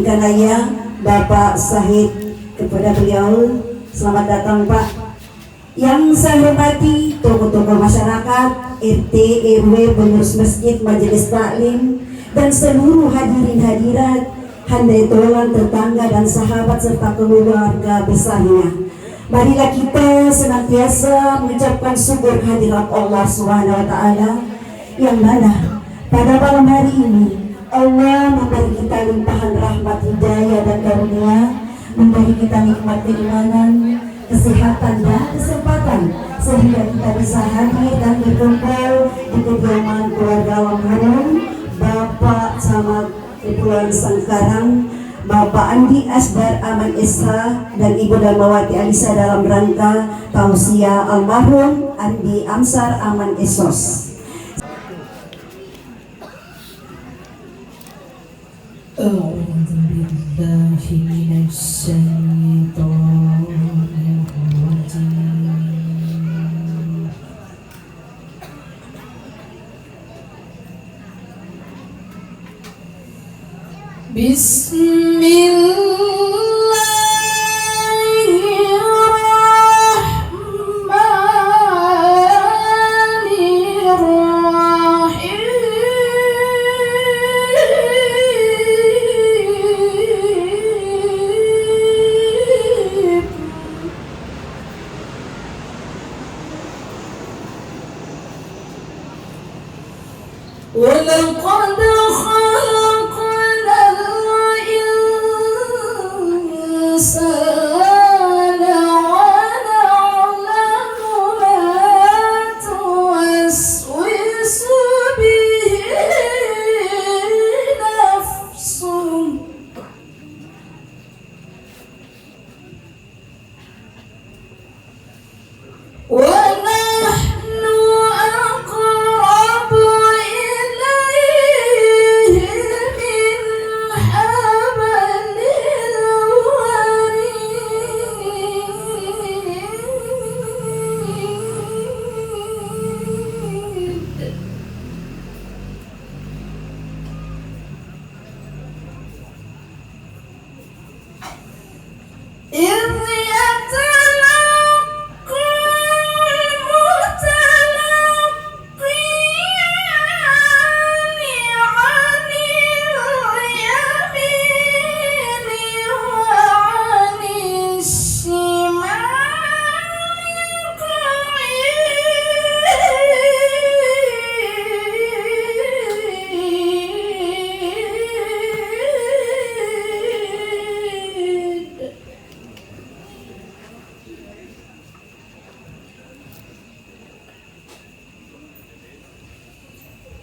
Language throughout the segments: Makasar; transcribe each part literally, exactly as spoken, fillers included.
Rencananya, Bapak Sahid kepada beliau, selamat datang, Pak. Yang saya hormati tokoh-tokoh masyarakat, R T, R W, pengurus masjid, majelis taklim, dan seluruh hadirin hadirat, handai tolan, tetangga, dan sahabat serta keluarga besarnya. Marilah kita senantiasa mengucapkan syukur kehadirat Allah Subhanahu wa Ta'ala, yang mana pada malam hari ini Allah memberi kita limpahan rahmat hidayah dan karunia, memberi kita nikmat keimanan, kesehatan, dan kesempatan sehingga kita bisa hadir dan berkumpul di kediaman keluarga almarhum Bapak Camat Kepulauan Sangkarang, Bapak Andi Asdar Aman S H, dan Ibu Darmawati Alisa dalam rangka tausiah almarhum Andi Amsar Aman S H. أعوذ بالله من الشيطان الرجيم. بسم الله الرحمن الرحيم. ولقد خلقنا الإنسان ونعلم ما توسوس به نفسه. ونحن أقرب إليه من حبل الوريد. إذ يتلقى المتلقيان عن اليمين وعن الشمال قعيد.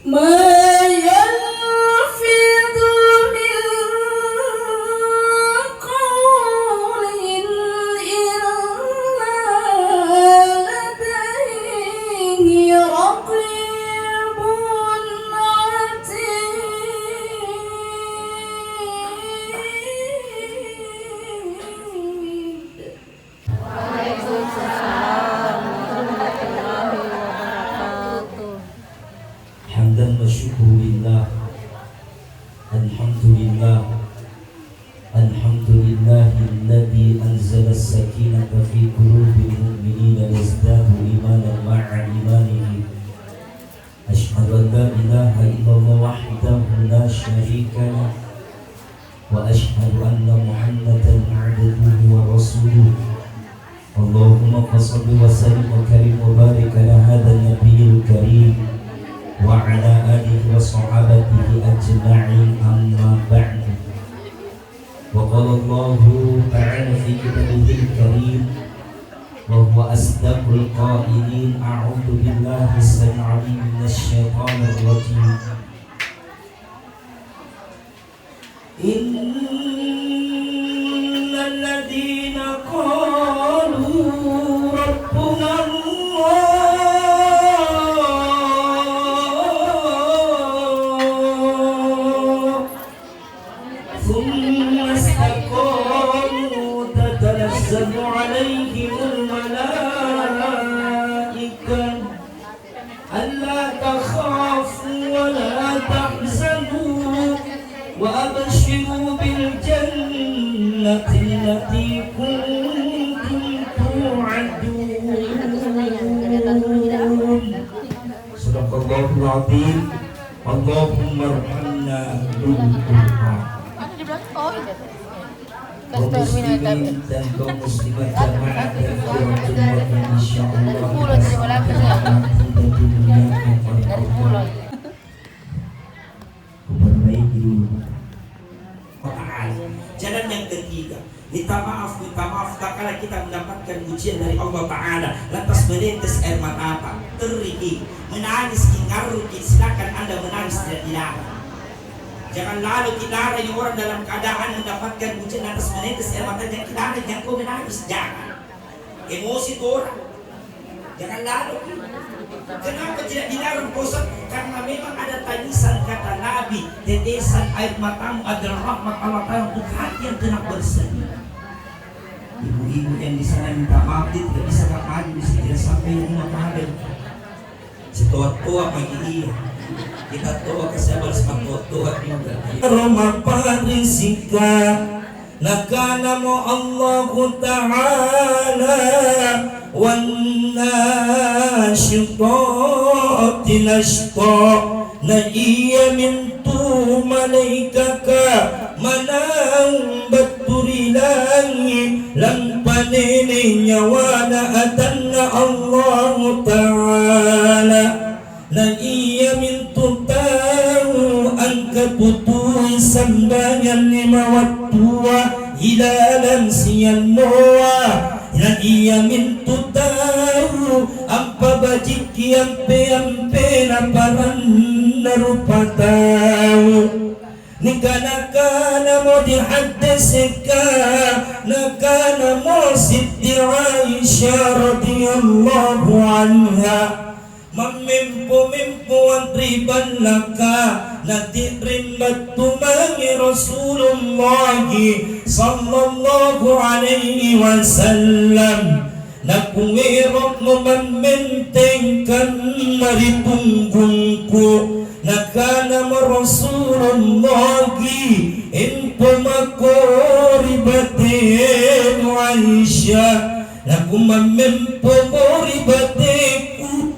ما يلفظ من قول إلا لديه رقيب عتيد. Waalaikumsalam warahmatullahi wabarakatuh. حمدا والشكر لله. الحمد لله. الحمد لله الذي أنزل السكينة في قلوب المؤمنين ليزدادوا إيمانا مع إيمانهم. أشهد أن لا إله إلا الله وحده لا شريك له، وأشهد أن محمدا عبده ورسوله. اللهم فصل وسلم وكرم وبارك على هذا النبي الكريم وعلى آله وصحابته أجمعين، أما بعد. وقال الله تعالى في كتابه الكريم، وهو أصدق القائلين: أعوذ بالله السميع العليم من الشيطان الرجيم. إن الذين قالوا ربنا الله ثم استقاموا تتنزل عليهم الملائكة ألا تخافوا ولا تحزنوا وأبشروا بالجنة التي كنتم توعدون. صدق الله العظيم. اللهم ارحمنا بالقرآن. Kaum muslimin dan kaum muslimat jamaah dan keluarga, insyaallah kita semua akan dimuliakan oleh Allah. Kuperbaiki dulu. Ta'ala. Jalan yang ketiga, minta maaf, minta maaf, tatkala kita mendapatkan ujian dari Allah Ta'ala, lantas menetes air matata, terriki, menangiski, ngarruki, silakan Anda menangis, tidak dilarang. Jangan lalu kita orang dalam keadaan mendapatkan ujian lantas menetes air mata, jangan kita, jangan kau menangis, jangan. Emosi tu orang. Jangan lalu. Kenapa tidak dilarang, Pak Ustaz? Karena memang ada tangisan, kata Nabi, tetesan air matamu adalah rahmat Allah Ta'ala untuk hati yang tenang bersedih. Ibu-ibu yang di sana minta maaf, dia tidak bisa maju di sini, tidak sampai rumah, paham? Sitoa-toa maki iya. Kita toa kasi abal sama toa-toa juga. Roma parisika. Nakanamo Allahu Ta'ala, "Wannasyitati nasyta." Na iamintu malaekaka manang battu ri langi', lampanene nyawana atanna Allahu Ta'ala. Na iamintu tau angkatutui sambayang lima wattua ilalang sialloa, na iamintu tau ampabajikki ampe-ampena paranna rupatau. Nikana-kanamo ri haddeseka, nakanamo Siti Aisyah radhiyallahu anha, mammempo-mempoang ri ballaka, nati'ring battu mange Rasulullah sallallahu alaihi wasallam. Nakuero'mo mammenteng kanna ri punggungku. Nakanamo Rasulullah, "Empo mako ri batenu, Aisyah." Nakumammempomo ri bateku.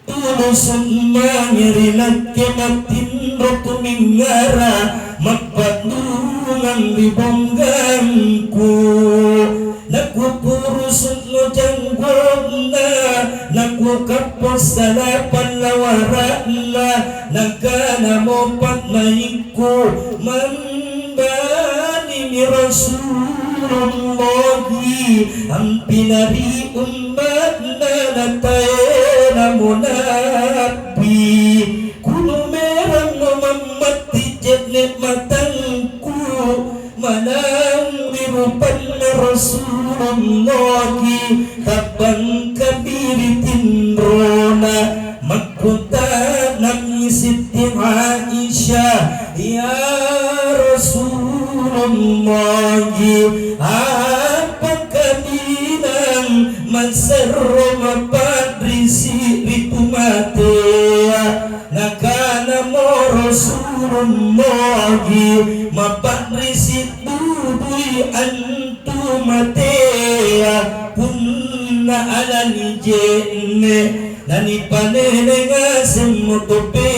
Tulusu' mange ri nakke matinro tumingara, mappa'nurungang ri bonggangku. Nakupurusu'mo janggona, nakukappo salapang lawara'na, nakanamo pa'maikku, "Mambanimi Rasulullah ampinari umma'na nataenamo na'bi." Kunumerammo mammatti je'ne' matangku, manang ri rupanna Rasulullah, tabbangkami ri tinrona. Makkuta'nammi Siti Aisyah, "Ya Rasulullah, apa kaminang masarro mapa'risi' ri tu matea?" Nakanamo Rasulullah, "Mapa'risi' dudui antu matea punna alani je'ne', nanipanene ngasemmo tope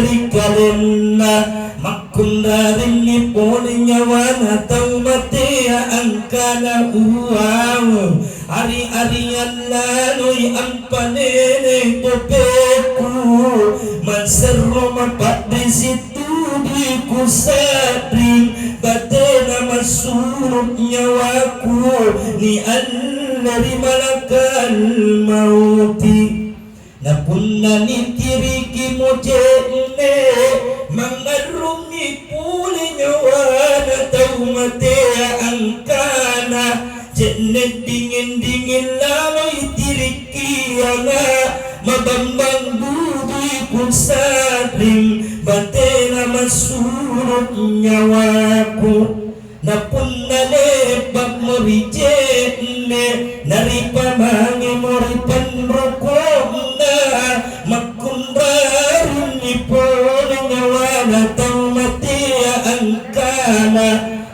ri kalenna." Makkunrarimmi pole nyawana tau matea angkana, "Uau, ari-ariang laloi ampanene topeku, manserro mapa'risi' dudui kusa'ring batena massulu' nyawaku nialle ri malakal mauti." Na punna nitirikimo je'ne', mangngarrummi pole nyawana tau matea angkana, "Je'ne' dinging-dinging laloi tirikkianga, mabambang dudui kusa'ring batena massulu' nyawaku." Na punna le'ba'mo ri je'ne', naripamangemo ri panroko'na, makkunrarimmi pole nyawana tau matea angkana,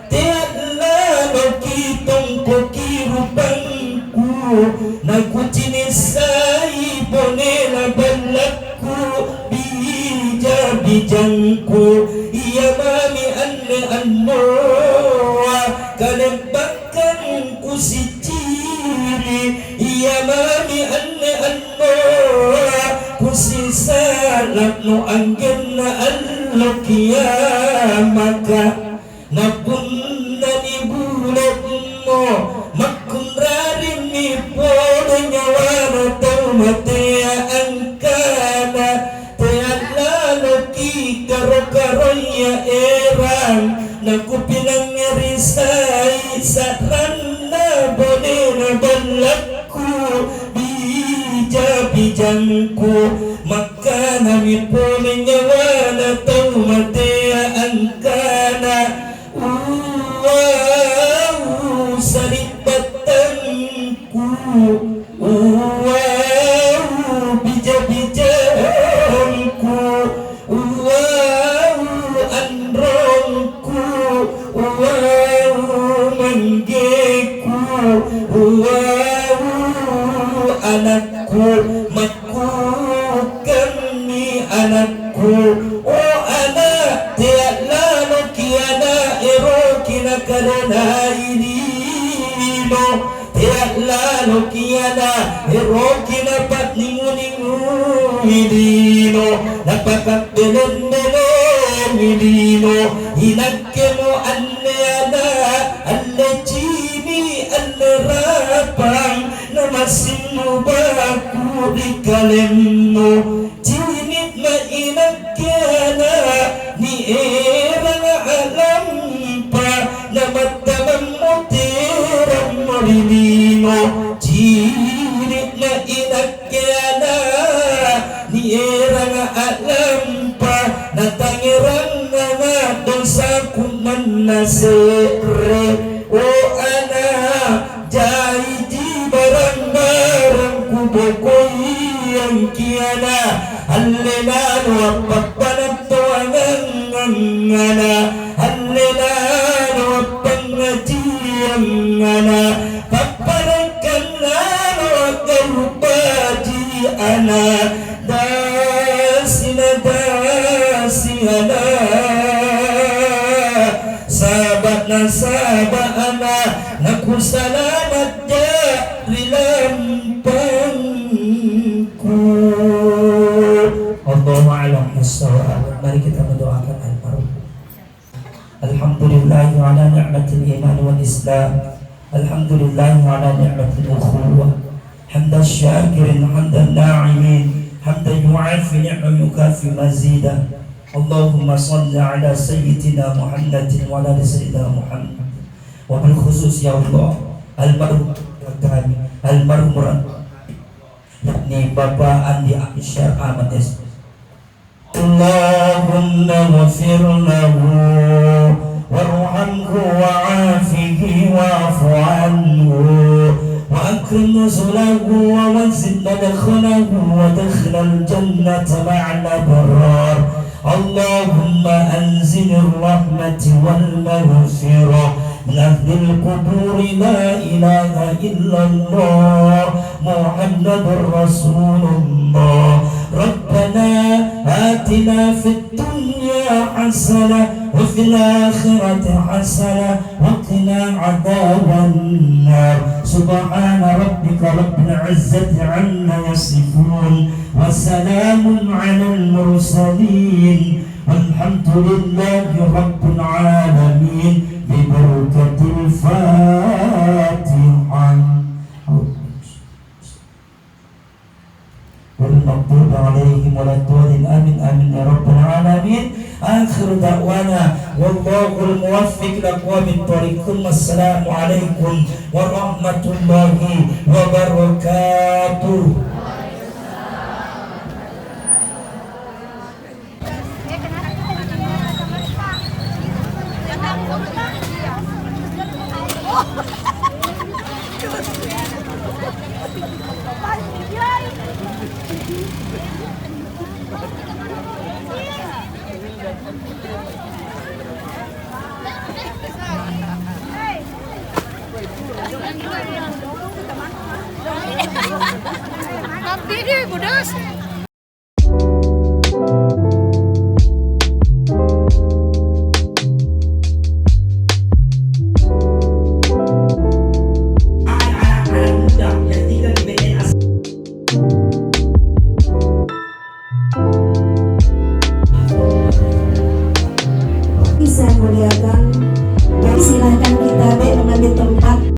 "Tea' la Kale'bakang kusicini', ia mami anne annoa, kusisala'no anggenna allo kiamaka. Na punna nibule'mo, makkunrarimmi pole nyawana tau matea angkana, "Tea' laloki karo-karoya erang, nakupinangngeri sai sa'ranna bonena ballakku, bija-bijangku." Makkanami pole nyawana tau matea angkana, "Uwau, sari'battangku, uwau, bija-bijangku, uwau, anrongku, uwau, manggeku, uwau, anakku." Makkukammi anakku, "O ana', tea' laloki ana' eroki nakalenai lino, tea' laloki ana' eroki napa'ningu-ningui lino, napakabbeleng-belengi lino. Inakkemo anne ana', anne cini', anne rapang, namassing nubaku ri kalemmu. Cini'na inakke ana', nieranga a'lampa, namattamammo terammo ri lino. Cini'na inakke ana', nieranga a'lampa, natangngeranganga dosaku manna se're. O ana', jaiji barang-barang kubokoiangki ana', alle lalo appappanang toangang ana', alle lalo appangngajiang ana', papparekkang lalo a'gau' baji' ana', dasi na dasi ana', saba' nasaba' ana', nakusalama' ja ri lampangku. Allahu a'lam bissawab. Mari kita mendoakan almarhum. Alhamdulillahi ala ni'matil iman wal islam. Alhamdulillahi ala ni'matil ukhuwah. Hamdan syakirin, hamdan na'imin, hamdan yu'afi ni'mahu yukafi mazida. Allahumma salli ala sayyidina Muhammadin wa ala ali sayyidina Muhammad. Wabil khusus, ya Allah, almarhum kami, almarhum, yakni Bapak Andi Amsyar Ahmad S. Allahumma ghfir lahu warhamhu wa'afihi wa'fu anhu wa akrim nuzulahu wa wasi' madkhalahu wa adkhilhul jannata ma'al abrar. Allahumma anzilir rahmati wal maghfirah min ahlil quburi, la ilaha illallah Muhammadur Rasulullah. Rabbana atina fid dunya hasanah wa fil akhirati hasanah wa qina adzabannar. Subhana rabbika rabbil izzati amma yasifun. Wa salamun alal mursalin. Walhamdulillahi rabbil alamin. Bi barakatil Fatihah. Ghairil maghdubi alaihim waladdallin. Amin, amin ya rabbal alamin. Akhiru da'wana wallahul muwaffiq ila aqwamit thariq. Tsumma assalamu alaikum warahmatullahi wabarakatuh. Tapi dia bodas. Muliakan, dan silakan.